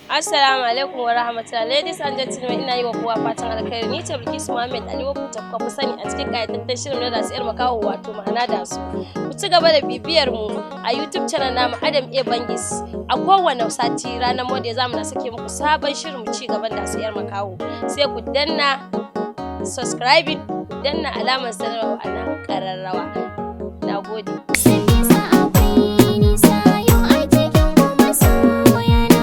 Assalamu alaikum wa rahmatullahi. Ladies and gentlemen, ina yi wa kowa fatan alkhairi. Ni ce Bilkisu Muhammad Ali, wacce kuka fi sani a cikin ƙayataccen shirin na Dasu Yar Makaho, wato ma'ana Dasu. Ku ci gaba da bibiyar mu a YouTube channel namu, Adam A Bangis. A kowane sati ranar Monday za mu na sake muku sabon shirin mu, ci gaban Dasu Yar Makaho. Sai ku danna subscribing, ku danna alamar sanarwa, ana ƙararrawa. Na gode. Nisa akwai nisa yau a cikin kuma soyana.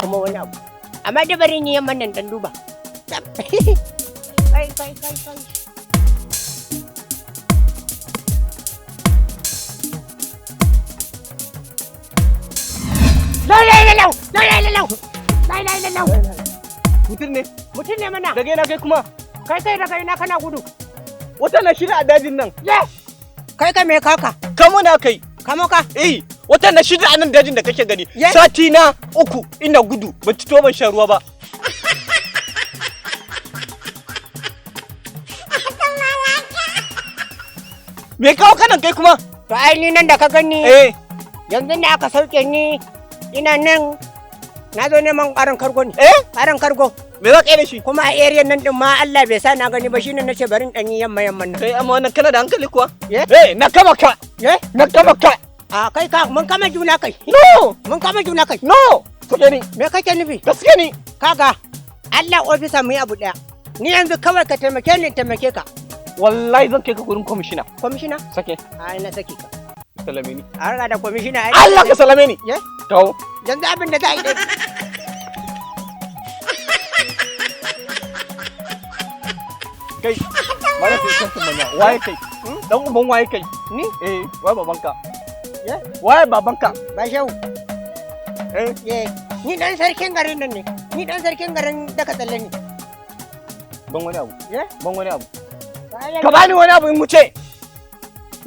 Kuma wani abu, amma da bari ni yamman nan dan duba. Kai, kai, kai, kai. La la la la la la la la la la la. Mutum ne. Mutum ne mana. Daga ina kai kuma? Kai, kai, daga ina kana gudu? Wata na shida a dajin nan. Ye, kai, kai, me kaka? Kamo na kai. Kamo ka? Eh, wata na shida a nan dajin da kake gani. Ye? Sati na 3 ina gudu, ban ci tuwo ban sha ruwa ba. Me kawo kanan kai kuma? To ai ni nan da ka gani, Eh, yanzu da aka sauke ni, ina nan na zo neman ƙarin kargo ne. Eh? Ƙarin kargo. Me za ka yi da shi? Kuma a area nan din ma Allah bai sa na gani ba, shine nace bari in dan yi yamma yamman nan. Kai, amma wannan kana da hankali kuwa? Ye? Eh, na kama ka. Ye? Na kama ka. A kai ka, mun kama juna kai. No! Mun kama juna kai. No! Sake ni. Me kake nufi? Gaske ni. Kaga Allah ofisa, mu yi abu daya. Ni yanzu kawai ka taimake ni in taimake ka. Wallahi zan kai ka gurin kwamishina. Kwamishina? Sake. Ai na saki ka. Salame ni. An da kwamishina ai. Allah ka salame ni. Ye? Kawo. Yanzu abin da za a yi dai. Kai, mana sai san sun manya. Waye kai? Dan uban waye kai? Ni? Eh, waye babanka? Ye? Waye babanka? Ba shehu. Eh, Ye. Ni dan sarkin garin nan ne. Ni dan sarkin garin Daka Tsalle ne. Ban wani abu. Ye? Ban wani abu. Ba. Ka bani wani abu in wuce.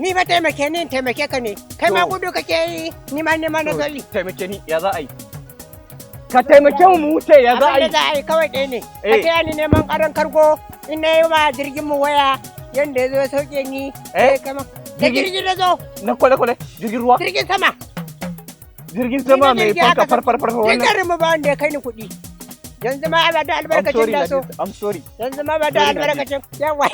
Ni ba taimake ni in taimake ka ne. Kai ma To. gudu kake yi, ni ma nema na zo yi. Taimake ni, ya za a yi? Ka taimake mu mu wuce, ya za a Abin da yi? za a yi kawai ɗaya ne. Ka Eh. taya ni neman ƙaran kargo, in na yi wa jirgin mu waya yanda ya zo ya sauke ni. Eh? Sai kama. Da Jirgin- jirgin na zo, Na kwale kwale, jirgin ruwa, jirgin sama. Jirgin sama Ni na mai jirgi fanka aka far far far Duk wannan. garin mu ba wanda ya kai ni kuɗi. Yanzu ma ba da I'm albarkacin sorry, da so. Ladis. I'm sorry. Yanzu ma ba da Sorry, Ladis. albarkacin. Yawa.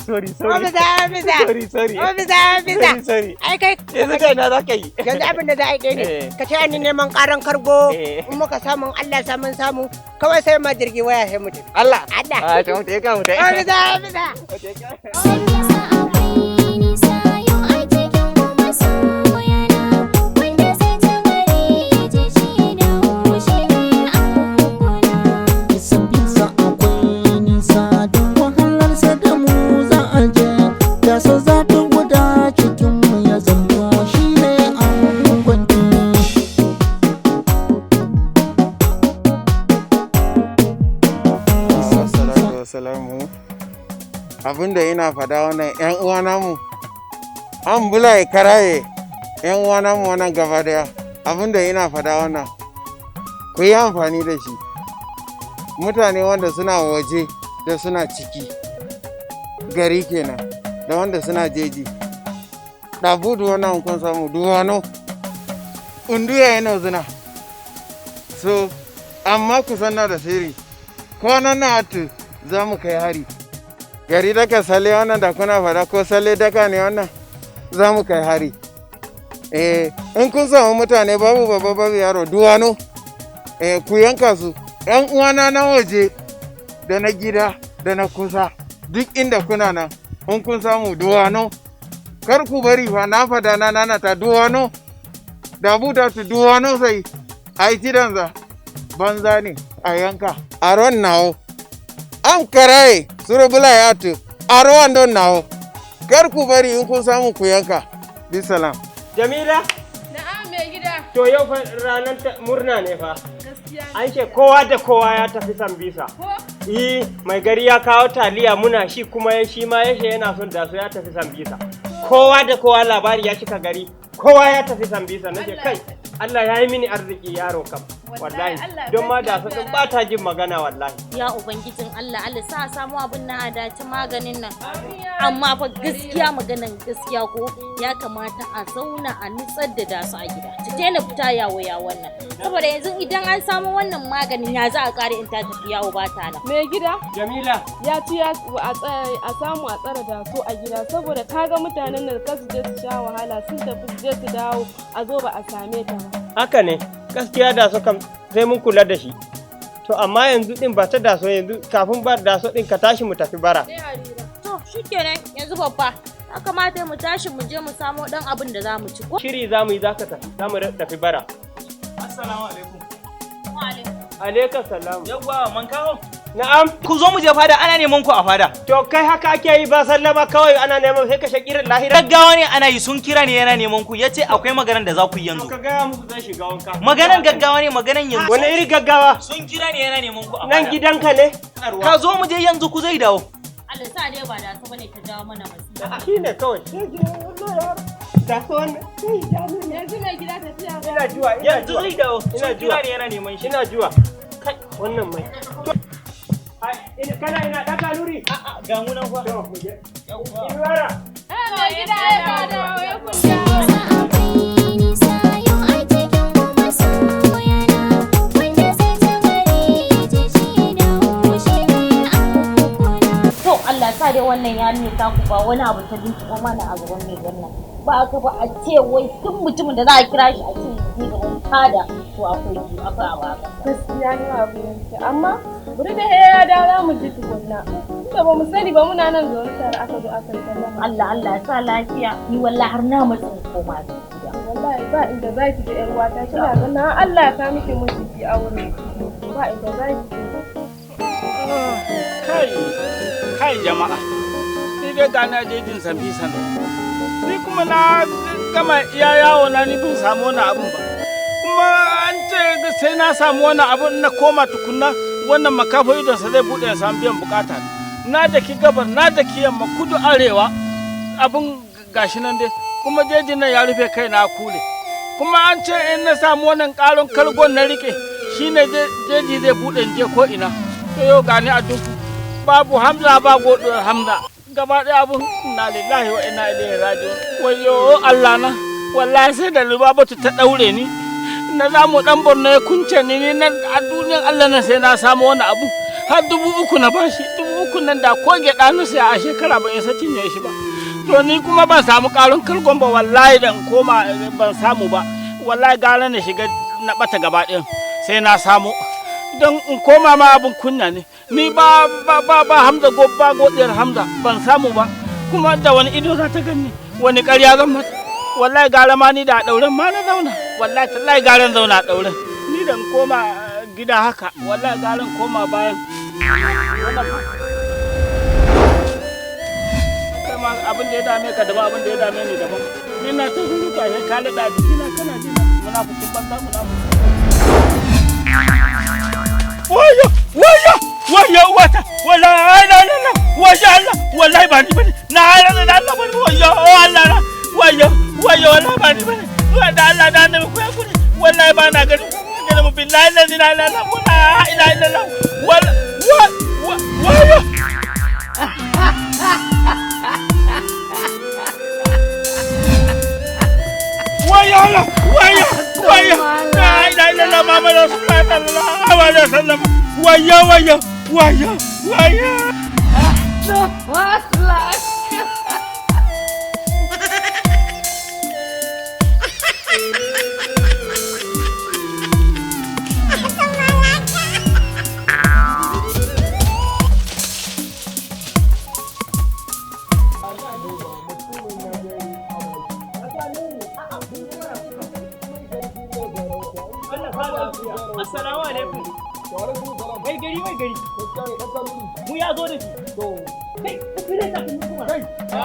Sorry, sorry. Ofisa, ofisa. Sorry, sorry. Ofisa, ofisa. Sorry, sorry. Ai kai. Yanzu kai na za ka yi. Yanzu abin da za a yi ɗaya ne. Eh. Ka taya ni neman ƙaran kargo. Eh. In muka samu, Allah ya samun samu. Kawai sai ma jirgi waya sai mu tafi. Allah. Allah. Ah, to mu tafi, mu tafi. Ofisa, ofisa. Nisa akwai nisa yau a cikin kuma soyana. Wanda zai ci gari ya je shi ya dawo shi ne angona. Bisa bisa akwai nisa, duk wahalarsa da mu za a je da so za ta guda cikin mu ya zama shi ne an kwanci. Wassalatu wassalamu. Abinda ina fada wannan, yan uwa namu, an bula karaye yan uwa namu wannan gaba daya, abinda ina fada wannan, ku yi amfani da shi. Mutane wanda suna waje da suna ciki gari kenan, da wanda suna jeji ɗabudu wannan, kun samu duwano unduya yana zina so, amma ku sanna da sirri, kwanan na atu za mu kai hari gari Daka Sale wannan da kuna fada, ko Sale Daka ne wannan, za mu kai hari. Eh, in kun samu mutane, babu babba babu yaro, duwano, eh, ku yanka su. Yan uwana na waje da na gida da na kusa, duk inda kuna nan, in kun samu duwano, kar ku bari fa. Na fada, na nanata, duwano da buta tu duwano, sai ai tidanza banza ne a yanka aron nawo am karaye suro bula ya tu aro wando nawo, kar ku bari, in kun samu ku yanka. Bisalam. Jamila, Na'am, mai To yau fa ranar murna ne fa. Gaskiya. An ce kowa da kowa ya tafi Sambisa. Ko? Eh, mai gari ya kawo taliya muna shi kuma ya shi ma yashe yana son da su ya tafi Sambisa. Kowa da kowa labari ya cika gari. Kowa ya tafi Sambisa nace kai. Allah ya yi mini arziki yaro kam. Wallahi. Don ma da su din ba ta jin magana wallahi. Ya Ubangijin Allah, Allah sa a samu abin na adaci maganin nan. Amma fa gaskiya maganan gaskiya ko ya kamata a zauna a nutsar da dasu a gida. Ta daina fita yawo yawon nan. Saboda yanzu idan an samu wannan maganin ya za a kare in ta tafi yawo ba ta nan. Mai gida Jamila. ya ci ya a samu a tsara da su a gida saboda kaga mutanen nan kar su je su sha wahala sun tafi su je su dawo a zo ba a same ta ba. Haka ne, gaskiya da su kam sai mun kula da shi. To amma yanzu din ba ta daso yanzu kafin ba daso din ka tashi mu tafi bara. To shikenan yanzu babba. Ya kamata mu tashi mu je mu samo dan abin da za mu ci ko? Shiri za mu yi za ka tafi, za mu tafi bara. Assalamu alaikum. Alaika salam. Yawwa, man kawo. Na'am. Ku zo mu je fada, ana neman ku a fada. To kai haka ake yi ba sallama kawai ana neman sai ka shakirin lahira. Gaggawa ne ana yi sun kira ne yana neman ku yace akwai maganar da za ku yi yanzu. Ka gaya musu zan shiga wanka. Maganar gaggawa ne maganar yanzu. Wani iri gaggawa? Sun kira ne yana neman ku a fada. Nan gidanka ne? Ka zo mu je yanzu ku zai dawo. Allah sa dai ba da su bane ta jawo mana masifa. Shi ne kawai. Da so wannan. Yanzu mai gida tafiya ba. Ina juwa, ina Yanzu juwa. zai dawo. Ina Sun juwa. kira ne yana neman shi. Ina juwa. Kai, wannan mai. Ai, kana ina ɗaga nuri. A'a, ga mu nan fa. To, mu je. Inuwara. Mai gida ya dawo ya kun dawo. Nisa akwai nisa yau a cikin kuma soyana wanda zai ci gari ya je shi ya dawo shi ne ankona. To Allah sa dai wannan yarinya ta ku ba wani abu ta binciko mana a gaban mai wannan. Ba aka ba a ce wai duk mutumin da za a kira shi a ce ya je gaban fada to akwai biyu akwai abu haka. Gaskiya ni abu yanke amma bari da ya dawo za mu ji tukunna. Tunda ba mu sani ba muna nan zaune tare aka zo aka yi sallama. Allah Allah ya sa lafiya ni wallahi har na matsin koma gida. Wallahi ba inda za ki je yar uwata kina ganin har Allah ya ka miki miji ki aure. Ba inda za ki je. Kai, kai jama'a, ni dai ga na je jin sambi sanu. Ni kuma na gama iya yawo na ni bin samu wani abun ba. Kuma an ce sai na samu wani abun na koma tukunna wannan makafo idonsa zai buɗe ya samu biyan bukata. Na daki gabar, na daki yamma, kudu arewa, abun gashi nan dai. Kuma jejin nan ya rufe kai na kule. Kuma an ce in na samu wannan ƙaron kalgon na rike shine jeji zai buɗe in je ko ina. To yau gani a duku. Babu hamza ba godiyar hamza gaba ɗaya abun inna lillahi wa inna ilaihi raji'un wayo Allah na wallahi sai da lubabatu ta daure ni na zamu dan Borno ya kunce ni ni nan a duniyar Allah na sai na samu wani abu har 3000 na bashi 3000 nan da ko gyaɗa na sai a shekara ban isa cinye shi ba to ni kuma ban samu ƙarin kalgon ba wallahi da in koma ban samu ba wallahi gara na shiga na bata gaba ɗayan sai na samu don in koma ma abin kunya ne ni ba ba ba ba hamza go ba godiyar hamza ban samu ba kuma da wani ido za ta ganni wani ƙarya zan mata wallahi gara ma ni da a ɗauren ma na zauna wallahi tallahi garan zauna a ɗauren ni da in koma gida haka wallahi garan koma bayan wannan kai ma abin da ya dame ka daban abin da ya dame ni daban ni na ta surutu a ka laɗa jikina kana jina munafukin banza munafukin wayo wayo wayo wata wallahi la la la wayo Allah wallahi ba ni bane na la la la bane wayo Allah na wayo wayo wallahi ba ni bane wa da Allah da annabi ku yakuri wallahi ba na gani gani mu billahi la la la la wala ila ila la wala wa wayo. Wayo Allah wayo wayo la ilaha illallah Muhammadu rasulullah sallallahu alaihi wasallam wayo wayo wayo wayo. Assalamu alaikum. Mai gari mai gari. Mu ya zo da shi. Kai, ku cire takalmi kuma. Kai. Ha?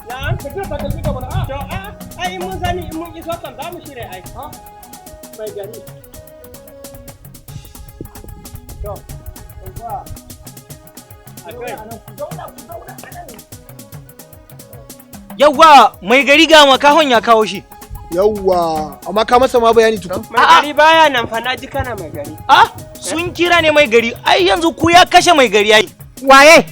Na'am. Ka cire takalmi ka mana. To a. Ai in mun sani in mun iso kan za mu shirya ai. Mai gari. To. A kai. Yawwa, mai gari ga makahon ya kawo shi. Yawwa, amma ka masa ma bayani tukun. Mai gari baya nan fa, na ji kana mai gari. Ah, sun kira ne mai gari. Ai yanzu ku ya kashe mai gari ai. Waye?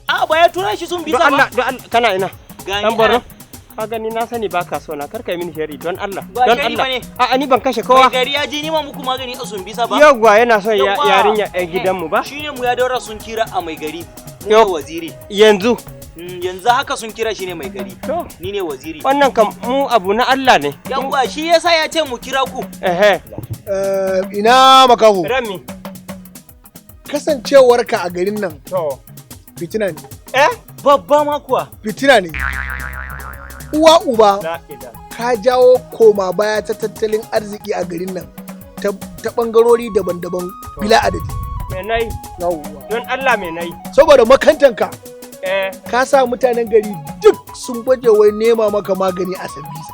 A ba ya tura shi sun bisa Don ba. Allah, don Allah, kana ina? Gani Dan Borno. ana. Ka gani na sani baka so na, kar ka yi mini shari don Allah. Ba Don shari Allah. bane. A'a, ni ban kashe kowa. Mai gari ya je nima muku magani a sun bisa ba. Yawwa, yana son Yawwa. yarinya a gidanmu ba? Shine mu ya daura sun kira a mai gari. Mu ne Yau. waziri. Yanzu. Yanzu haka sun kira shi ne mai gari. To. Ni ne waziri. Wannan kam mu abu na Allah ne. Yawwa, shi yasa ya ce mu kira ku. Ehe. Ina makaho. Rami. Kasancewarka a garin nan. To. Fitina ne. Eh? Babba ma kuwa. Fitina ne. Uwa uba. La ilaha. Ka jawo koma baya ta tattalin arziki a garin nan ta bangarori daban-daban bila adadi. Me nayi? Yawwa. Don Allah me nayi? Saboda makantanka Eh. ka sa mutanen gari duk sun baje wai nema maka magani a Sambisa.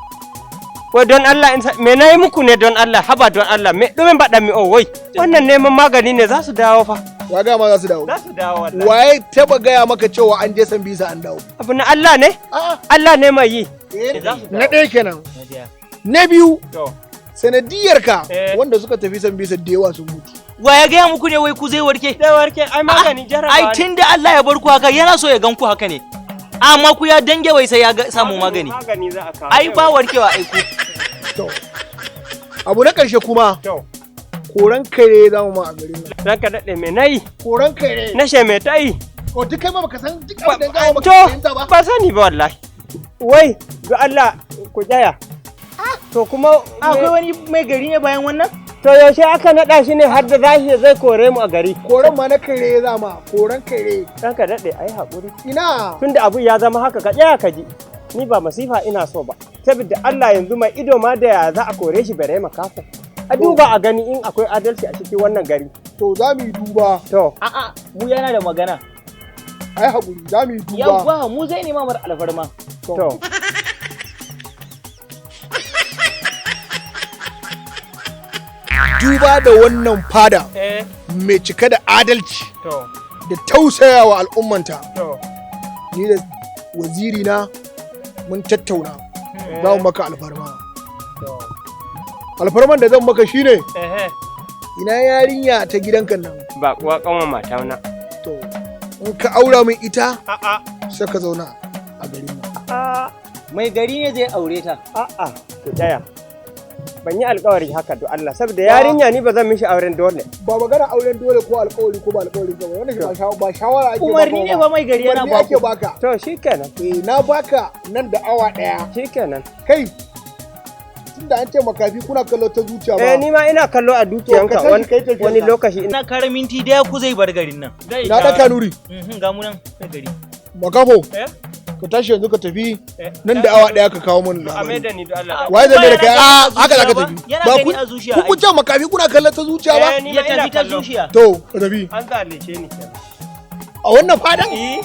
Wai don Allah in me nayi muku ne don Allah, haba don Allah, me domin baɗa mi, oh wai wannan neman magani ne, za su dawo fa. Wa gaya ma za su dawo? Za su dawo wallahi. Waye taba gaya maka cewa an je Sambisa an dawo? Abu na Allah ne? Allah ne mai yi. Na ɗaya kenan. Na biyu, To. sanadiyarka wanda suka tafi Sambisa da yawa sun mutu. Wa ya gaya muku ne wai ku zai warke? Zai warke, ai magani jarabawa Ai ne. tunda Allah ya bar ku haka yana so ya gan ku haka ne. Amma ku ya dange wai sai ya samu magani. Magani za a kawo. Ai ba warkewa ai ku. To. Abu na ƙarshe kuma. To. Koran kare za mu ma a garin nan. Ranka daɗe, me nayi? Koran kare. Na she me ta yi? O duk kai ma baka san duk abin da gawa baka To, fahimta ba. ba sani ba wallahi. Wai, ga Allah ku tsaya. To kuma Akwai wani mai gari ne bayan wannan? To yaushe aka naɗa shi ne har da zashi zai kore mu a gari? Koran ma na kare za ma, koran kare. Ranka daɗe, ai haƙuri. Ina. Tunda abu ya zama haka, ka tsaya ka ji. Ni ba masifa ina so ba. Saboda Allah yanzu mai ido ma da ya za a kore shi bare makafa. A duba a gani in akwai adalci a cikin wannan gari. To za mu yi duba. To. A'a, mu yana da magana. Ai haƙuri, za mu yi duba. Yawwa, mu zai nema mar alfarma. To. Duba da wannan fada Eh. mai cike da adalci To. da tausayawa al'ummanta. To. Ni da waziri na mun tattauna za mu maka alfarma. To. Alfarman da zan maka shine Ehe. ina yarinya ta gidanka nan. Ba kuwa kanwa mata na. To in ka aura min ita A'a. sai ka zauna a garin nan. A'a. Mai gari ne zai aure ta. A'a. Ku tsaya. Ban yi alkawari haka do Allah saboda yarinya ni ba zan mishi auren dole. Ba magana auren dole ko alkawari ko ba alkawari ba, wannan ba shawara ake baka Umarni ne ba. fa mai gari yana Umarni baku. ake baka. To shikenan. Eh, na baka nan da awa daya. Shikenan. Kai, tunda an ce makafi kuna kallo ta zuciya ba. Eh, ni ma ina kallo a dukiyanka To, ka tashi wani kai tafiyarka. wani lokaci ina Ina kare minti daya ku zai bar garin nan. Na ɗaka nuri. Ga mu nan mai gari. Makafo. Eh? Ka tashi yanzu ka tafi Eh, nan da awa daya ka kawo min A mai labari. da ni do Allah. Waye zai mai da kai? Yana A gani a haka za ka zuciya ba? tafi. Yana Ba gani ku a zuciya ku kun ce makafi kuna kallon ta zuciya ba? Eh, ni Ya ma ina tafi ta kallo. zuciya. To, ka tafi. An zalunce ni kenan. A wannan fadan? Eh.